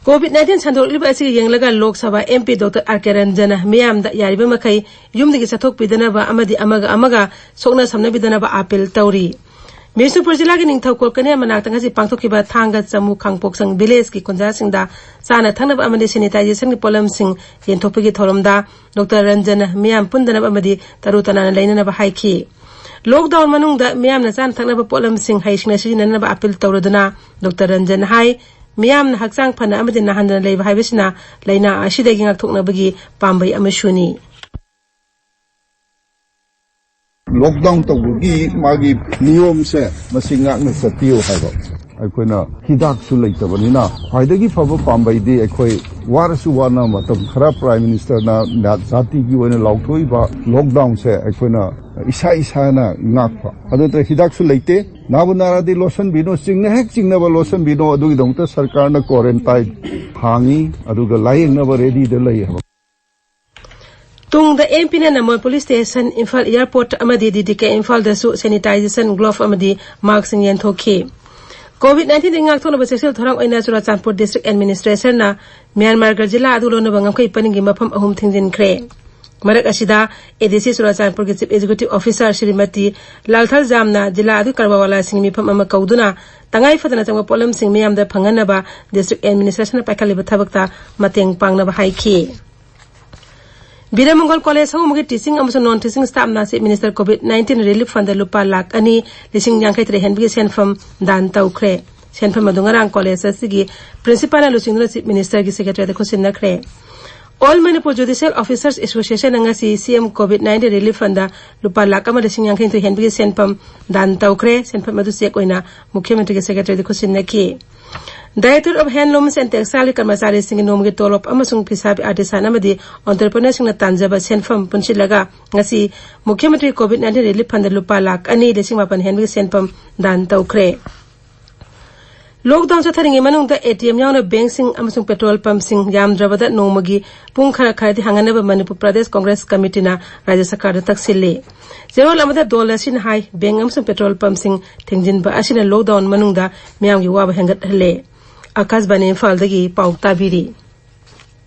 ꯀꯣꯚꯤꯗ ꯅꯥꯏꯟꯇꯤꯟ ꯁꯟꯗꯣꯔꯛꯂꯤꯕ ꯑꯁꯤꯒ ꯌꯦꯡꯂꯒ Lok Sabha M P doctor R ꯀꯦ ꯔꯟꯖꯟꯅ ꯃꯤꯌꯥꯝꯗ ꯌꯥꯔꯤꯕ ꯃꯈꯩ ꯌꯨꯝꯗꯒꯤ ꯆꯠꯊꯣꯛꯄꯤꯗꯅꯕ ꯑꯃꯗꯤ ꯑꯃꯒ ꯑꯃꯒ ꯁꯣꯛꯅ ꯁꯝꯅꯕꯤꯗꯅꯕ ꯑꯥꯄꯤꯜ ꯇꯧꯔꯤ꯫ ꯕꯤꯁꯅꯨꯄꯨꯔ ꯖꯤꯂꯥꯒꯤ ꯅꯤꯡꯊꯧꯈꯣꯜ ꯀꯅꯦꯜ ꯃꯅꯥꯛꯇ ꯉꯁꯤ ꯄꯥꯡꯊꯣꯛꯈꯤꯕ ꯊꯥꯡꯒ ꯆꯃꯨ ꯈꯥꯡꯄꯣꯛꯁꯪ ꯚꯤꯂꯦꯖꯀꯤ ꯈꯨꯟꯖꯥꯁꯤꯡꯗ ꯆꯥꯅ ꯊꯛꯅꯕ ꯑꯃꯗꯤ ꯁꯦꯅꯤꯇꯥꯏꯖꯦꯁꯟꯒꯤ ꯄꯣꯠꯂꯝꯁꯤꯡ ꯌꯦꯟꯊꯣꯛꯄꯒꯤ ꯊꯧꯔꯝꯗ ꯗꯣꯛꯇꯔ ꯔꯟꯖꯟꯅ ꯃꯤꯌꯥꯝ ꯄꯨꯟꯗꯅꯕ ꯑꯃꯗꯤ ꯇꯔꯨ ꯇꯅꯥꯟꯅ ꯂꯩꯅꯅꯕ ꯍꯥꯏꯈꯤ꯫ ꯂꯣꯛꯗꯥꯎꯟ ꯃꯅꯨꯡꯗ ꯃꯤꯌꯥꯝꯅ ꯆꯥꯅ ꯊꯛꯅꯕ ꯄꯣꯠꯂꯝꯁꯤꯡ ꯍꯩꯁꯤꯡꯅ ꯁꯤꯖꯤꯟꯅꯅꯕ ꯑꯥꯄꯤꯜ ꯇꯧꯔꯗꯨꯅ ꯗꯣꯛꯇꯔ ꯔꯟꯖꯟ ꯍꯥꯏ, ꯃꯤꯌꯥꯝꯅ ꯍꯛꯆꯥꯡ ꯐꯅ ꯑꯃꯗꯤ ꯅꯥꯍꯟꯗꯅ ꯂꯩꯕ ꯍꯥꯏꯕꯁꯤꯅ ꯂꯥꯏꯅꯥ ꯑꯁꯤꯗꯒꯤ ꯉꯥꯛꯊꯣꯛꯅꯕꯒꯤ ꯄꯥꯝꯕꯩ ꯑꯃꯁꯨꯅꯤ꯫ ꯂꯣꯛꯗꯥꯎꯟ ꯇꯧꯕꯒꯤ ꯃꯥꯒꯤ ꯅꯤꯌꯣꯝꯁꯦ ꯃꯁꯤ ꯉꯥꯛꯅ ꯆꯠꯄꯤꯌꯨ ꯍꯥꯏꯕ꯫ ꯑꯩꯈꯣꯏꯅ ꯍꯤꯗꯥꯛꯁꯨ ꯂꯩꯇꯕꯅꯤꯅ ꯈ꯭ꯋꯥꯏꯗꯒꯤ ꯐꯕ ꯄꯥꯝꯕꯩꯗꯤ ꯑꯩꯈꯣꯏ ꯋꯥꯔꯁꯨ ꯋꯥꯅ ꯃꯇꯝ ꯈꯔ ꯄ꯭ꯔꯥꯏꯝ ꯃꯤꯅꯤꯁꯇꯔꯅ ꯖꯥꯇꯤꯒꯤ ꯑꯣꯏꯅ ꯂꯥꯎꯊꯣꯛꯏꯕ ꯂꯣꯛꯗꯥꯎꯟꯁꯦ ꯑꯩꯈꯣꯏꯅ ꯏꯁꯥ ꯏꯁꯥꯅ ꯉꯥꯛꯄ꯫ ꯑꯗꯨ ꯅꯠꯇ꯭ꯔ ꯍꯤꯗꯥꯛꯁꯨ ꯂꯩꯇꯦ꯫ ꯅꯥꯕꯨ ꯅꯥꯔꯗꯤ ꯂꯣꯠꯁꯤꯟꯕꯤꯅꯣ, ꯆꯤꯡꯅ ꯍꯦꯛ ꯆꯤꯡꯅꯕ ꯂꯣꯠꯁꯤꯟꯕꯤꯅꯣ꯫ ꯑꯗꯨꯒꯤꯗꯃꯛꯇ ꯁꯔꯀꯥꯔꯅ ꯀ꯭ꯋꯥꯔꯦꯟꯇꯥꯏꯟ ꯍꯥꯡꯉꯤ, ꯑꯗꯨꯒ ꯂꯥꯌꯦꯡꯅꯕ ꯔꯦꯗꯤꯗ ꯂꯩ ꯍꯥꯏꯕ꯫ ꯇꯨꯡꯗ ꯑꯦꯝ ꯄꯤꯅ ꯅꯝꯕꯣꯜ ꯄꯨꯂꯤꯁ ꯁ꯭ꯇꯦꯁꯟ, ꯏꯝꯐꯥꯜ ꯑꯦꯌꯔꯄꯣꯔꯠ ꯑꯃꯗꯤ ꯗꯤ ꯗꯤ ꯀꯦ ꯏꯝꯐꯥꯜꯗꯁꯨ ꯁꯦꯅꯤꯇꯥꯏꯖꯦꯁꯟ ꯒ꯭ꯂꯣꯚ ꯑꯃꯗꯤ ꯃꯥꯛꯁꯤꯡ ꯌꯦꯟꯊꯣꯛꯈꯤ꯫ ꯀꯣꯚꯤꯗ ꯅꯥꯏꯟꯇꯤꯟꯗꯒꯤ ꯉꯥꯛꯊꯣꯛꯅꯕ ꯆꯦꯛꯁꯤꯜ ꯊꯧꯔꯥꯡ ꯑꯣꯏꯅ ꯆꯨꯔꯥꯆꯥꯟꯄꯨꯔ ꯗꯤꯁꯇ꯭ꯔꯤꯛ ꯑꯦꯗꯃꯤꯅꯤꯁꯇ꯭ꯔꯦꯁꯟꯅ ꯃ꯭ꯌꯥꯟꯃꯥꯔꯒ ꯖꯤꯂꯥ ꯑꯗꯨ ꯂꯣꯟꯅꯕ ꯉꯝꯈꯩ ꯄꯟꯒꯤ ꯃꯐꯝ ꯑꯍꯨꯝ ꯊꯤꯡꯖꯤꯟꯈ꯭ꯔꯦ꯫ ꯃꯔꯛ ꯑꯁꯤꯗ, ꯑꯦ ꯗꯤ ꯁꯤ ꯆꯨꯔꯥꯆꯥꯟꯄꯨꯔꯒꯤ ꯆꯤꯐ ꯑꯦꯛꯖꯤꯀ꯭ꯌꯨꯇꯤꯚ ꯑꯣꯐꯤꯁꯔ ꯁ꯭ꯔꯤꯃꯇꯤ ꯂꯥꯜꯊꯜꯖꯥꯝꯅ ꯖꯤꯂꯥ ꯑꯗꯨꯒꯤ ꯀꯔꯕꯥꯔꯋꯥꯂꯥꯁꯤꯡꯒꯤ ꯃꯤꯐꯝ ꯑꯃ ꯀꯧꯗꯨꯅ ꯇꯉꯥꯏ ꯐꯗꯅ ꯆꯪꯕ ꯄꯣꯠꯂꯝꯁꯤꯡ ꯃꯤꯌꯥꯝꯗ ꯐꯪꯍꯟꯅꯕ ꯗꯤꯁꯇ꯭ꯔꯤꯛ ꯑꯦꯗꯃꯤꯅꯤꯁꯇ꯭ꯔꯦꯁꯟꯅ ꯄꯥꯏꯈꯠꯂꯤꯕ ꯊꯕꯛꯇ ꯃꯇꯦꯡ ꯄꯥꯡꯅꯕ ꯍꯥꯏꯈꯤ꯫ ꯕꯤꯔꯃꯪꯒꯣꯜ ꯀꯣꯂꯦꯖ ꯍꯧꯕꯒꯤ ꯇꯤꯆꯤꯡ ꯑꯃꯁꯨꯡ ꯅꯣꯟ ꯇꯤꯆꯤꯡ ꯁ꯭ꯇꯥꯐꯅ chief minister Covid nineteen relief fund ꯂꯨꯄꯥ ꯂꯥꯈ ꯑꯅꯤ ꯂꯤꯁꯤꯡ ꯌꯥꯡꯈꯩ ꯇꯔꯦꯠ ꯍꯦꯟꯕꯒꯤ ꯁꯦꯟꯐꯝ ꯗꯥꯟ ꯇꯧꯈ꯭ꯔꯦ꯫ ꯁꯦꯟꯐꯝ ꯑꯗꯨ ꯉꯔꯥꯡ ꯀꯣꯂꯦꯖ ꯑꯁꯤꯒꯤ ꯄ꯭ꯔꯤꯟꯁꯤꯄꯥꯜꯅ ꯂꯨꯆꯤꯡꯗꯨꯅ ꯆꯤꯐ ꯃꯤꯅꯤꯁꯇꯔꯒꯤ ꯁꯦꯀ꯭ꯔꯦꯇꯔꯤꯗ ꯈꯨꯠꯁꯤꯟꯅꯈ꯭ꯔꯦ꯫ ꯑꯣꯜ ꯃꯅꯤꯄꯨꯔ ꯖꯨꯗꯤꯁꯤꯌꯦꯜ ꯑꯣꯐꯤꯁꯔꯁ ꯑꯦꯁꯣꯁꯤꯌꯦꯁꯟꯅ ꯉꯁꯤ ꯁꯤ M COVID nineteen relief fund ꯂꯨꯄꯥ ꯂꯥꯈ ꯑꯃ ꯂꯤꯁꯤꯡ ꯌꯥꯡꯈꯩ ꯅꯤꯊꯣꯏ ꯍꯦꯟꯕꯒꯤ ꯁꯦꯟꯐꯝ ꯗꯥꯟ ꯇꯧꯈ꯭ꯔꯦ꯫ ꯁꯦꯟꯐꯝ ꯑꯗꯨ ꯆꯦꯛ ꯑꯣꯏꯅ ꯃꯨꯈ꯭ꯌ ꯃꯟꯇ꯭ꯔꯤꯒꯤ ꯁꯦꯀ꯭ꯔꯦꯇꯔꯤꯗ ꯈꯨꯠꯁꯤꯟꯅꯈꯤ꯫ Directorate of Handlooms and Textileꯒꯤ ꯀꯔꯃꯆꯥꯔꯤꯁꯤꯡꯒꯤ ꯅꯣꯡꯃꯒꯤ ꯇꯣꯂꯣꯞ ꯑꯃꯁꯨꯡ ꯐꯤꯁꯥꯕꯤ ꯑꯥꯔꯇꯤꯁꯥꯟ ꯑꯃꯗꯤ ꯑꯣꯟꯇꯔꯄ꯭ꯔꯤꯅꯔꯁꯤꯡꯅ ꯇꯥꯟꯖꯕ ꯁꯦꯟꯐꯝ ꯄꯨꯟꯁꯤꯜꯂꯒ ꯉꯁꯤ ꯃꯨꯈ꯭ꯌ ꯃꯟꯇ꯭ꯔꯤ ꯀꯣꯚꯤꯗ ꯅꯥꯏꯟꯇꯤꯟ ꯔꯤꯂꯤꯐ ꯐꯟꯗ ꯂꯨꯄꯥ ꯂꯥꯈ ꯑꯅꯤ ꯂꯤꯁꯤꯡ ꯃꯥꯄꯟ ꯍꯦꯟꯕꯒꯤ ꯁꯦꯟꯐꯝ ꯗꯥꯟ ꯇꯧꯈ꯭ꯔꯦ꯫ ꯂꯣꯛꯗꯥꯎꯟ ꯆꯠꯊꯔꯤꯉꯩ ꯃꯅꯨꯡꯗ ꯑꯦ ꯇꯤ ꯑꯦꯝ ꯌꯥꯎꯅ ꯕꯦꯡꯁꯤꯡ ꯑꯃꯁꯨꯡ ꯄꯦꯇ꯭ꯔꯣꯜ ꯄꯝꯁꯤꯡ ꯌꯥꯝꯗ꯭ꯔꯕꯗ ꯅꯣꯡꯃꯒꯤ ꯄꯨꯡ ꯈꯔ ꯈꯔꯗꯤ ꯍꯥꯡꯍꯟꯅꯕ ꯃꯅꯤꯄꯨꯔ ꯄ꯭ꯔꯗꯦꯁ ꯀꯣꯡꯒ꯭ꯔꯦꯁ ꯀꯃꯤꯇꯤꯅ ꯔꯥꯖ꯭ꯌ ꯁꯔꯀꯥꯔꯗ ꯇꯛꯁꯤꯜꯂꯤ꯫ ꯆꯦꯔꯣꯜ ꯑꯃꯗ ꯗꯣꯜ ꯑꯁꯤꯅ ꯍꯥꯏ, ꯕꯦꯡ ꯑꯃꯁꯨꯡ ꯄꯦꯇ꯭ꯔꯣꯜ ꯄꯝꯁꯤꯡ ꯊꯤꯡꯖꯤꯟꯕ ꯑꯁꯤꯅ ꯂꯣꯛꯗꯥꯎꯟ ꯃꯅꯨꯡꯗ ꯃꯤꯌꯥꯝꯒꯤ ꯋꯥꯕ ꯍꯦꯟꯒꯠꯍꯜꯂꯦ꯫ ꯑꯥꯀꯥꯁꯕꯥꯅꯤ ꯏꯝꯐꯥꯜꯗꯒꯤ ꯄꯥꯎ ꯇꯥꯕꯤꯔꯤ꯫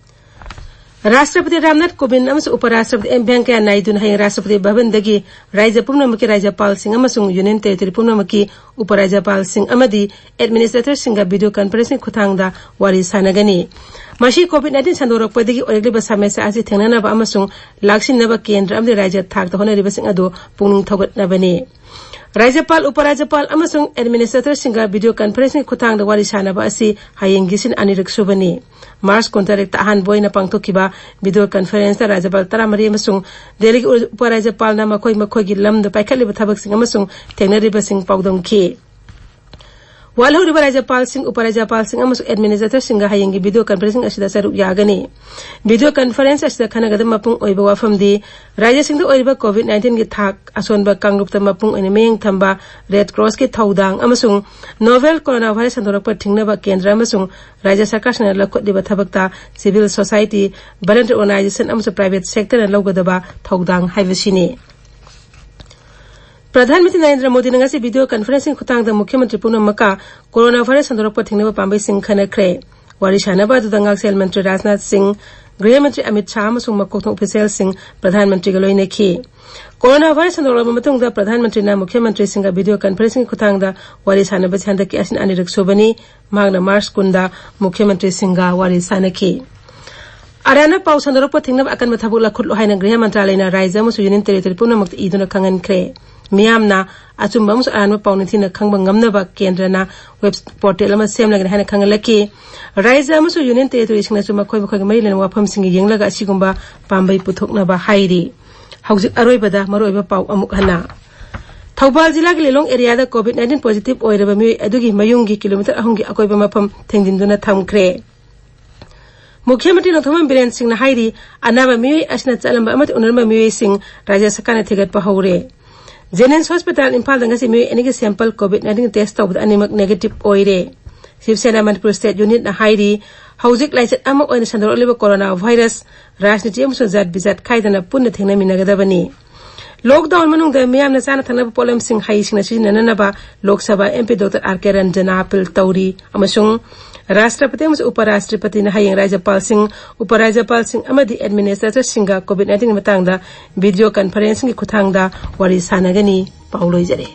ꯔꯥꯁꯇ꯭ꯔꯄꯇꯤ ꯔꯥꯝꯅꯥꯊ ꯀꯣꯕꯤꯟꯗ ꯑꯃꯁꯨꯡ ꯎꯄ ꯔꯥꯁꯇ꯭ꯔꯄꯇꯤ ꯑꯦꯝ ꯚꯦꯡꯀꯌꯥ ꯅꯥꯏꯗꯨꯅ ꯍꯌꯦꯡ ꯔꯥꯁꯇ꯭ꯔꯄꯇꯤ ꯚꯕꯟꯗꯒꯤ ꯔꯥꯖ꯭ꯌ ꯄꯨꯝꯅꯃꯛꯀꯤ ꯔꯥꯖ꯭ꯌꯄꯥꯜꯁꯤꯡ ꯑꯃꯁꯨꯡ ꯌꯨꯅꯤꯌꯟ ꯇꯦꯔꯤꯇꯣꯔꯤ ꯄꯨꯝꯅꯃꯛꯀꯤ ꯎꯄ ꯔꯥꯖ꯭ꯌꯄꯥꯜꯁꯤꯡ ꯑꯃꯗꯤ ꯑꯦꯗꯃꯤꯅꯤꯁꯇ꯭ꯔꯦꯇꯔꯁꯤꯡꯒ ꯚꯤꯗꯤꯑꯣ ꯀꯟꯐꯔꯦꯟꯁꯤꯡ ꯈꯨꯠꯊꯥꯡꯗ ꯋꯥꯔꯤ ꯁꯥꯟꯅꯒꯅꯤ꯫ ꯃꯁꯤ ꯀꯣꯚꯤꯗ ꯅꯥꯏꯟꯇꯤꯟ ꯁꯟꯗꯣꯔꯛꯄꯗꯒꯤ ꯑꯣꯏꯔꯛꯂꯤꯕ ꯁꯃꯁ꯭ꯌꯥ ꯑꯁꯤ ꯊꯦꯡꯅꯅꯕ ꯑꯃꯁꯨꯡ ꯂꯥꯛꯁꯤꯟꯅꯕ ꯀꯦꯟꯗ꯭ꯔ ꯑꯃꯗꯤ ꯔꯥꯖ꯭ꯌ ꯊꯥꯛꯇ ꯍꯣꯠꯅꯔꯤꯕꯁꯤꯡ ꯑꯗꯨ ꯄꯨꯛꯅꯤꯡ ꯊꯧꯒꯠꯅꯕꯅꯤ꯫ ꯔꯥꯖ꯭ꯌꯄꯥꯜ, ꯎꯄ ꯔꯥꯖ꯭ꯌꯄꯥꯜ ꯑꯃꯁꯨꯡ ꯑꯦꯗꯃꯤꯅꯤꯁꯇ꯭ꯔꯦꯇꯔꯁꯤꯡꯒ ꯚꯤꯗꯤꯑꯣ ꯀꯟꯐꯔꯦꯟꯁꯤꯡꯒꯤ ꯈꯨꯠꯊꯥꯡꯗ ꯋꯥꯔꯤ ꯁꯥꯟꯅꯕ ꯑꯁꯤ ꯍꯌꯦꯡꯒꯤꯁꯤꯅ ꯑꯅꯤꯔꯛ ꯁꯨꯕꯅꯤ꯫ ꯃꯥꯔꯆ ꯀꯨꯟꯇꯔꯦꯠꯇ ꯑꯍꯥꯟꯕ ꯑꯣꯏꯅ ꯄꯥꯡꯊꯣꯛꯈꯤꯕ ꯚꯤꯗꯤꯑꯣ ꯀꯟꯐꯔꯦꯟꯁꯇ ꯔꯥꯖ꯭ꯌꯄꯥꯜ ꯇꯔꯥꯃꯔꯤ ꯑꯃꯁꯨꯡ ꯗꯦꯜꯂꯤꯒꯤ ꯎꯄ ꯔꯥꯖ꯭ꯌꯄꯥꯜꯅ ꯃꯈꯣꯏ ꯃꯈꯣꯏꯒꯤ ꯂꯝꯗ ꯄꯥꯏꯈꯠꯂꯤꯕ ꯊꯕꯛꯁꯤꯡ ꯑꯃꯁꯨꯡ ꯊꯦꯡꯅꯔꯤꯕꯁꯤꯡ ꯄꯥꯎꯗꯝꯈꯤ꯫ ꯋꯥꯠꯍꯧꯔꯤꯕ ꯔꯥꯖ꯭ꯌꯄꯥꯜꯁꯤꯡ, ꯎꯄ ꯔꯥꯖ꯭ꯌꯄꯥꯜꯁꯤꯡ ꯑꯃꯁꯨꯡ ꯑꯦꯗꯃꯤꯅꯤꯁꯇ꯭ꯔꯦꯇꯔꯁꯤꯡꯒ ꯍꯌꯦꯡꯒꯤ ꯚꯤꯗꯤꯑꯣ ꯀꯟꯐꯔꯦꯟꯁꯤꯡ ꯑꯁꯤꯗ ꯁꯔꯨꯛ ꯌꯥꯒꯅꯤ꯫ ꯚꯤꯗꯤꯑꯣ ꯀꯟꯐꯔꯦꯟꯁ ꯑꯁꯤꯗ ꯈꯟꯅꯒꯗꯕ ꯃꯄꯨꯡ ꯑꯣꯏꯕ ꯋꯥꯐꯝꯗꯤ ꯔꯥꯖ꯭ꯌꯁꯤꯡꯗ ꯑꯣꯏꯔꯤꯕ ꯀꯣꯚꯤꯗ ꯅꯥꯏꯟꯇꯤꯟꯒꯤ ꯊꯥꯛ ꯑꯁꯣꯟꯕ ꯀꯥꯡꯂꯨꯞꯇ ꯃꯄꯨꯡ ꯑꯣꯏꯅ ꯃꯤꯠꯌꯦꯡ ꯊꯝꯕ ꯔꯦꯗ ꯀ꯭ꯔꯣꯁꯀꯤ ꯊꯧꯗꯥꯡ ꯑꯃꯁꯨꯡ ꯅꯣꯚꯦꯜ ꯀꯣꯔꯣꯅꯥ ꯚꯥꯏꯔꯁ ꯁꯟꯗꯣꯔꯛꯄ ꯊꯤꯡꯅꯕ ꯀꯦꯟꯗ꯭ꯔ ꯑꯃꯁꯨꯡ ꯔꯥꯖ꯭ꯌ ꯁꯔꯀꯥꯔꯁꯤꯡꯅ ꯂꯧꯈꯠꯂꯤꯕ ꯊꯕꯛꯇ ꯁꯤꯚꯤꯜ ꯁꯣꯁꯥꯏꯇꯤ, ꯚꯂꯟꯇꯤꯌꯔ ꯑꯣꯔꯒꯅꯥꯏꯖꯦꯁꯟ ꯑꯃꯁꯨꯡ ꯄ꯭ꯔꯥꯏꯚꯦꯠ ꯁꯦꯛꯇꯔꯅ ꯂꯧꯒꯗꯕ ꯊꯧꯗꯥꯡ ꯍꯥꯏꯕꯁꯤꯅꯤ꯫ ꯄ꯭ꯔꯙꯥꯟ ꯃꯟꯇ꯭ꯔꯤ ꯅꯔꯦꯟꯗ꯭ꯔ ꯃꯣꯗꯤꯅ ꯉꯁꯤ ꯚꯤꯗꯤꯑꯣ ꯀꯟꯐꯔꯦꯟꯁꯤꯡ ꯈꯨꯠꯊꯥꯡꯗ ꯃꯨꯈ꯭ꯌ ꯃꯟꯇ꯭ꯔꯤ ꯄꯨꯝꯅꯃꯛꯀ ꯀꯣꯔꯣꯅꯥ ꯚꯥꯏꯔꯁ ꯁꯟꯗꯣꯔꯛꯄ ꯊꯤꯡꯅꯕ ꯄꯥꯝꯕꯩꯁꯤꯡ ꯈꯟꯅꯈ꯭ꯔꯦ꯫ ꯋꯥꯔꯤ ꯁꯥꯟꯅꯕ ꯑꯗꯨꯗ ꯉꯥꯛꯁꯦꯜ ꯃꯟꯇ꯭ꯔꯤ ꯔꯥꯖꯅꯥꯊ ꯁꯤꯡ, ꯒ꯭ꯔꯤꯍ ꯃꯟꯇ꯭ꯔꯤ ꯑꯃꯤꯠ ꯁꯥꯍ ꯑꯃꯁꯨꯡ ꯃꯀꯣꯛꯊꯣꯡ ꯑꯣꯐꯤꯁꯤꯌꯦꯜꯁꯤꯡ ꯄ꯭ꯔꯙꯥꯟ ꯃꯟꯇ꯭ꯔꯤꯒ ꯂꯣꯏꯅꯈꯤ꯫ ꯀꯣꯔꯣꯅꯥ ꯚꯥꯏꯔꯁ ꯁꯟꯗꯣꯔꯛꯂꯕ ꯃꯇꯨꯡꯗ ꯄ꯭ꯔꯙꯥꯟ ꯃꯟꯇ꯭ꯔꯤꯅ ꯃꯨꯈ꯭ꯌ ꯃꯟꯇ꯭ꯔꯤꯁꯤꯡꯒ ꯚꯤꯗꯤꯑꯣ ꯀꯟꯐꯔꯦꯟꯁꯤꯡꯒꯤ ꯈꯨꯠꯊꯥꯡꯗ ꯋꯥꯔꯤ ꯁꯥꯟꯅꯕꯁꯤ ꯍꯟꯗꯛꯀꯤ ꯑꯁꯤꯅ ꯑꯅꯤꯔꯛ ꯁꯨꯕꯅꯤ꯫ ꯃꯍꯥꯛꯅ ꯃꯥꯔꯆ ꯀꯨꯟꯗ ꯃꯨꯈ꯭ꯌ ꯃꯟꯇ꯭ꯔꯤꯁꯤꯡꯒ ꯋꯥꯔꯤ ꯁꯥꯟꯅꯈꯤ꯫ ꯑꯔꯥꯟꯕ ꯄꯥꯎ ꯁꯟꯗꯣꯔꯛꯄ ꯊꯤꯡꯅꯕ ꯑꯀꯟꯕ ꯊꯕꯛ ꯂꯧꯈꯠꯂꯨ ꯍꯥꯏꯅ ꯒ꯭ꯔꯤꯍ ꯃꯟꯇ꯭ꯔꯥꯂꯌꯅ ꯔꯥꯖ꯭ꯌ ꯑꯃꯁꯨꯡ ꯌꯨꯅꯤꯌꯟ ꯇꯦꯔꯤꯇꯣꯔꯤ ꯄꯨꯝꯅꯃꯛꯇ ꯏꯗꯨꯅ ꯈꯪꯍꯟꯈ꯭ꯔꯦ꯫ ꯃꯤꯌꯥꯝꯅ ꯑꯆꯨꯝꯕ ꯑꯃꯁꯨꯡ ꯑꯔꯥꯟꯕ ꯄꯥꯎ ꯅꯤꯡꯊꯤꯅ ꯈꯪꯕ ꯉꯝꯅꯕ ꯀꯦꯟꯗ꯭ꯔꯅ ꯋꯦꯕ ꯄꯣꯔꯇꯦꯜ ꯑꯃ ꯁꯦꯝꯂꯒꯅꯤ ꯍꯥꯏꯅ ꯈꯪꯍꯜꯂꯛꯈꯤ꯫ ꯔꯥꯖ꯭ꯌ ꯑꯃꯁꯨꯡ ꯌꯨꯅꯤꯌꯟ ꯇꯦꯔꯤꯇꯣꯔꯤꯁꯤꯡꯅꯁꯨ ꯃꯈꯣꯏ ꯃꯈꯣꯏꯒꯤ ꯃꯔꯤ ꯂꯩꯅꯕ ꯋꯥꯐꯝꯁꯤꯡꯒ ꯌꯦꯡꯂꯒ ꯑꯁꯤꯒꯨꯝꯕ ꯄꯥꯝꯕꯩ ꯄꯨꯊꯣꯛꯅꯕ ꯍꯥꯏꯔꯤ꯫ ꯍꯧꯖꯤꯛ ꯑꯔꯣꯏꯕꯗ ꯃꯔꯨꯑꯣꯏꯕ ꯄꯥꯎ ꯑꯃꯨꯛ ꯍꯟꯅ꯫ ꯊꯧꯕꯥꯜ ꯖꯤꯂꯥꯒꯤ ꯂꯤꯂꯣꯡ ꯑꯦꯔꯤꯌꯥꯗ ꯀꯣꯚꯤꯗ ꯅꯥꯏꯟꯇꯤꯟ ꯄꯣꯖꯤꯇꯤꯚ ꯑꯣꯏꯔꯕ ꯃꯤꯑꯣꯏ ꯑꯗꯨꯒꯤ ꯃꯌꯨꯝꯒꯤ ꯀꯤꯂꯣꯃꯤꯇꯔ ꯑꯍꯨꯝꯒꯤ ꯑꯀꯣꯏꯕ ꯃꯐꯝ ꯊꯤꯡꯖꯤꯟꯗꯨꯅ ꯊꯝꯈ꯭ꯔꯦ꯫ ꯃꯨꯈ꯭ꯌ ꯃꯟꯇ꯭ꯔꯤ ꯅꯣꯡꯊꯣꯝꯕꯝ ꯕꯤꯔꯦꯟ ꯁꯤꯡꯅ ꯍꯥꯏꯔꯤ, ꯑꯅꯥꯕ ꯃꯤꯑꯣꯏ ꯑꯁꯤꯅ ꯆꯠꯂꯝꯕ ꯑꯃꯗꯤ ꯎꯅꯔꯝꯕ ꯃꯤꯑꯣꯏꯁꯤꯡ ꯔꯥꯖ꯭ꯌ ꯁꯔꯀꯥꯔꯅ ꯊꯤꯒꯠꯄ ꯍꯧꯔꯦ꯫ ꯖꯦꯅꯤꯝꯁ ꯍꯣꯁꯄꯤꯇꯥꯜ ꯏꯝꯐꯥꯜꯗ ꯉꯁꯤ ꯃꯤꯑꯣꯏ ꯑꯅꯤꯒꯤ ꯁꯦꯝꯄꯜ ꯀꯣꯚꯤꯗ ꯅꯥꯏꯟꯇꯤꯟ ꯇꯦꯁ ꯇꯧꯕꯗ ꯑꯅꯤꯃꯛ ꯅꯦꯒꯦꯇꯤꯚ ꯑꯣꯏꯔꯦ꯫ ꯁꯤꯕ ꯁꯦꯅꯥ ꯃꯅꯤꯄꯨꯔ ꯁ꯭ꯇꯦꯠ ꯌꯨꯅꯤꯠꯅ ꯍꯥꯏꯔꯤ, ꯍꯧꯖꯤꯛ ꯂꯥꯏꯆꯠ ꯑꯃ ꯑꯣꯏꯅ ꯁꯟꯗꯣꯔꯛꯂꯤꯕ ꯀꯣꯔꯣꯅꯥ ꯚꯥꯏꯔꯁ ꯔꯥꯖꯅꯤꯇꯤ ꯑꯃꯁꯨꯡ ꯖꯥꯠ ꯕꯤꯖꯥꯠ ꯈꯥꯏꯗꯅ ꯄꯨꯟꯅ ꯊꯦꯡꯅꯃꯤꯟꯅꯒꯗꯕꯅꯤ꯫ ꯂꯣꯛꯗꯥꯎꯟ ꯃꯅꯨꯡꯗ ꯃꯤꯌꯥꯝꯅ ꯆꯥꯅ ꯊꯛꯅꯕ ꯄꯣꯠꯂꯝꯁꯤꯡ ꯍꯩꯁꯤꯡꯅ ꯁꯤꯖꯤꯟꯅꯅꯅꯕ Lok Sabha M P doctor R ꯀꯦ ꯔꯟꯖꯟꯅ ꯑꯥꯄꯤꯜ ꯇꯧꯔꯤ ꯑꯃꯁꯨꯡ ꯔꯥꯁꯇ꯭ꯔꯄꯇꯤ ꯑꯃꯁꯨꯡ ꯎꯄ ꯔꯥꯁꯇ꯭ꯔꯄꯇꯤꯅ ꯍꯌꯦꯡ ꯔꯥꯖ꯭ꯌꯄꯥꯜꯁꯤꯡ, ꯎꯄ ꯔꯥꯖ꯭ꯌꯄꯥꯜꯁꯤꯡ ꯑꯃꯗꯤ ꯑꯦꯗꯃꯤꯅꯤꯁꯇ꯭ꯔꯦꯇꯔꯁꯤꯡꯒ ꯀꯣꯚꯤꯗ ꯅꯥꯏꯟꯇꯤꯟꯒꯤ ꯃꯇꯥꯡꯗ ꯚꯤꯗꯤꯑꯣ ꯀꯟꯐꯔꯦꯟꯁꯤꯡꯒꯤ ꯈꯨꯠꯊꯥꯡꯗ ꯋꯥꯔꯤ ꯁꯥꯟꯅꯒꯅꯤ꯫ ꯄꯥꯎ ꯂꯣꯏꯖꯔꯦ꯫